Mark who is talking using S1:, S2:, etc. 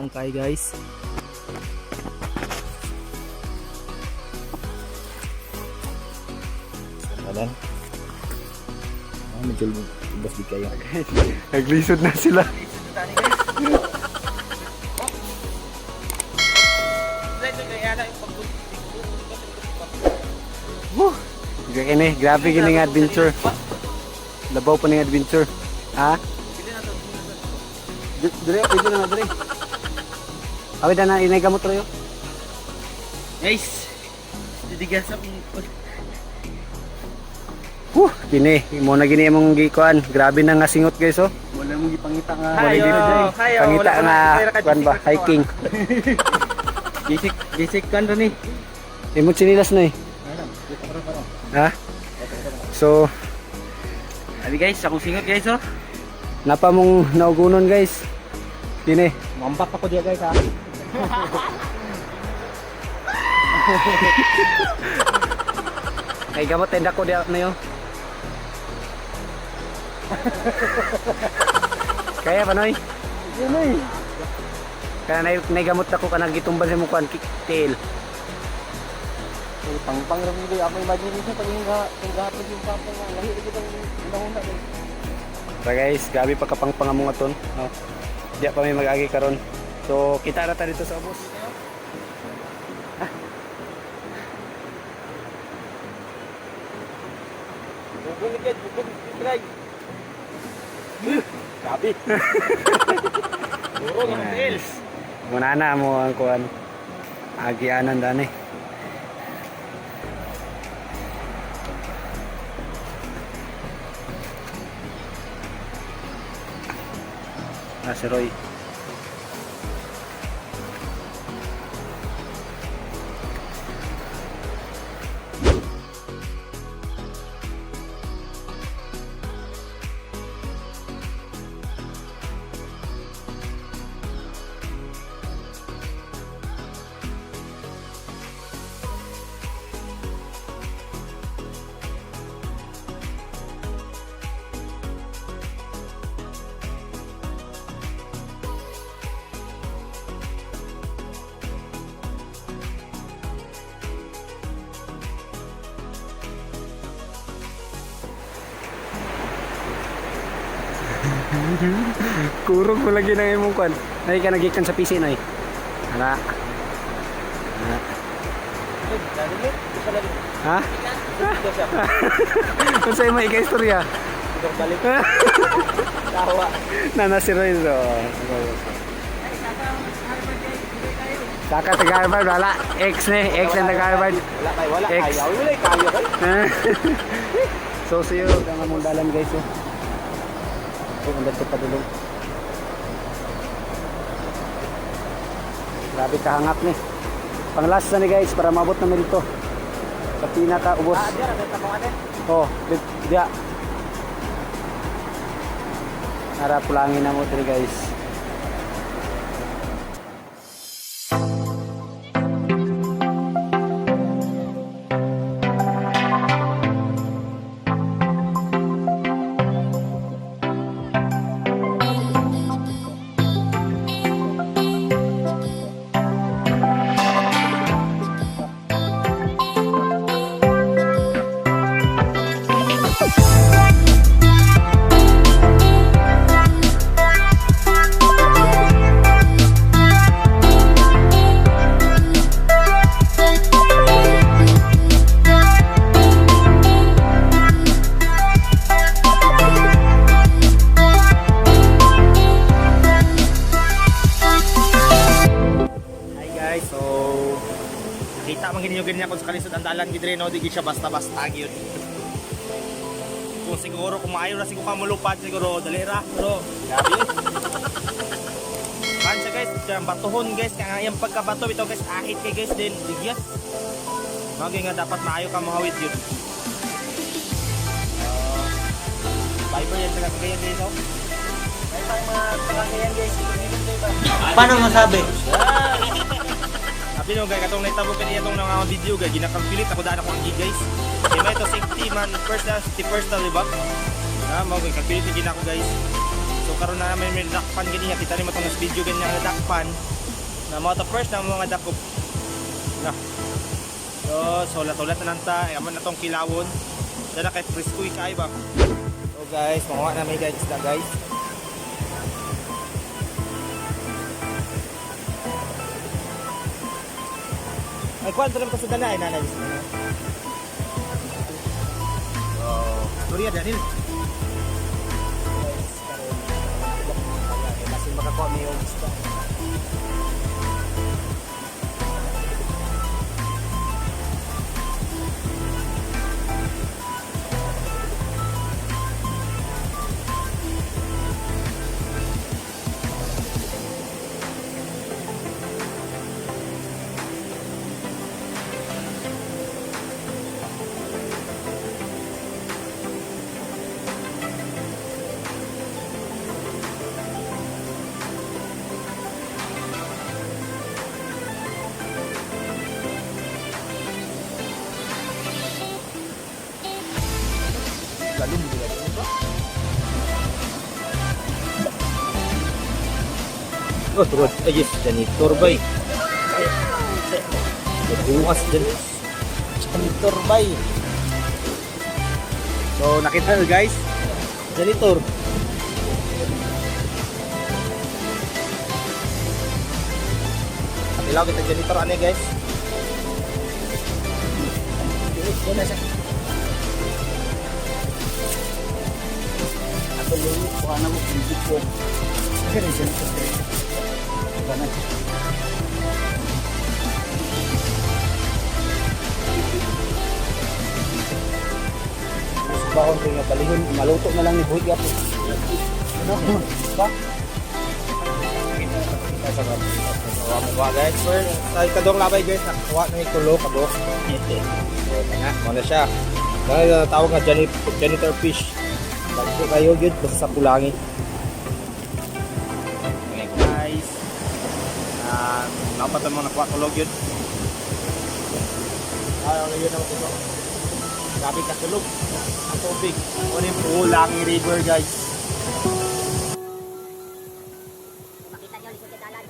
S1: Maong kay, guys.
S2: Alam. Ah, medyo ubos di kayo.
S3: Naglisod na sila. Woo! Kini, grabe gini nga adventure. Labaw pa ning adventure. Ha? Dire, pwede na nga dire. Awit na inay gamot royo.
S1: Guys, didigan sa pingkod.
S3: Woo, kini, mo na gini imong gikuan. Grabe na nga singot, guys, oh.
S2: Wala mong gipangita nga.
S1: Hayo, hayo.
S3: Pangita nga kuan ba, hiking.
S1: Basic, basic kan rin eh.
S3: Imong tsinilas na eh. Ha? So,
S1: Abi guys, akong singot, guys, oh.
S3: Napa mong naugunon, guys. Kini.
S2: Mambak ako diya, guys, ha.
S3: Kay gamot tenda ko diya na yo. Kaya pa noy? Kaya nay gamot ako kanang gitumban sa imong kuan tail.
S2: Eh, pangpang ra mo ako imagination pag yung gahapon yung pangpang nga lahi ra gid ang unahuna eh.
S3: Tara guys, grabe pa kapangpang among aton. No? Diya pa may mag-agi karon. So, kita na ta dito sa ubos.
S2: Bugol ni guys, bugol ni try. Grabe.
S1: Puro ng tail.
S3: Muna na mo ang kuan. Agianan dani. Ah, si Roy. Kurog mo lagi ng imong kuan. Nay ka nagikan sa PC nay. Ana. Ana. Ha? Unsa imo ika istorya?
S2: Balik. Tawa.
S3: Nana si Roy so. Saka sa Harvard wala. X ni, X na taga Harvard.
S2: Wala kay wala
S3: X.
S2: kaya. Wala kayo kay.
S3: So see you ang among dalan, guys, oh. Oh, ang dagko padulong. Grabe kahangap ni. Pang last na ni, guys, para maabot na dito. Sa pinaka ubos.
S2: Ah, diya ra sa atin.
S3: Oh, diya. Ara pulangin na mo diri, guys.
S1: Hi guys, so nakita man gid ninyo ganyan kung sa kalisod ang dalan gid no, di gid siya basta-basta gyud. Kung siguro kung maayo ra siguro ka mulupad siguro dali ra, pero grabe. Pan siya, guys, kaya ang batuhon, guys, kaya ang iyang pagkabato bitaw, guys, ahit kay, guys, din bigyas. Bagay nga dapat maayo ka mohawid yun. Fiber yan sa kagayan dito.
S2: Ay pang mga pangangyan, guys, ikot ba?
S4: Paano masabi?
S1: Sabi no guys, katong naitabo kaniya tong nga video, guys, ginakang-pilit ako daan ako ang gig, guys. Kay may to safety man first na, safety first na, di ba? Ah, mo kay kapilit gid ako, guys. So So karon na namin may dakpan gani, kita ni matong video ganyan nga dakpan. Na mga to first na mga dakop. Na. So, sulat-ulat na lang ta. Ay, amo na tong kilawon. Dala kay fresco kay ba. So guys, manguha na may guys na guys. Ay, kwanto naman sa dala ay nanay. So, Gloria Daniel.
S2: Guys, karon kasi makakuha mi yung isda.
S1: Lalum nila ba? Oh, turod. Ay, yes, janitor bay. Bukas dyan. Janitor bay.
S3: So nakita nyo guys,
S1: Janitor. Ilaw kita janitor ano guys.
S3: Ako yung kuha na mo, hindi ko. Kaya siya. Ganun. Subahon ko nga balihon, maluto na lang ni Buhi Gapo. Ano? Ba?
S1: Wa guys, first sa ikadong labay guys, nakakuha na yung tulo kabo. So, nga, mo na siya. Dahil tawag nga janitor fish. Dagko kayo gyud basta sa kulangi. Okay, guys. Dapat ang mga nakuha tulog yun. Ay, okay yun ang tulo. Grabe ka tulog. Ang tubig. Ano yung Pulangi River guys.
S4: Makita nyo, lisod yung dalan.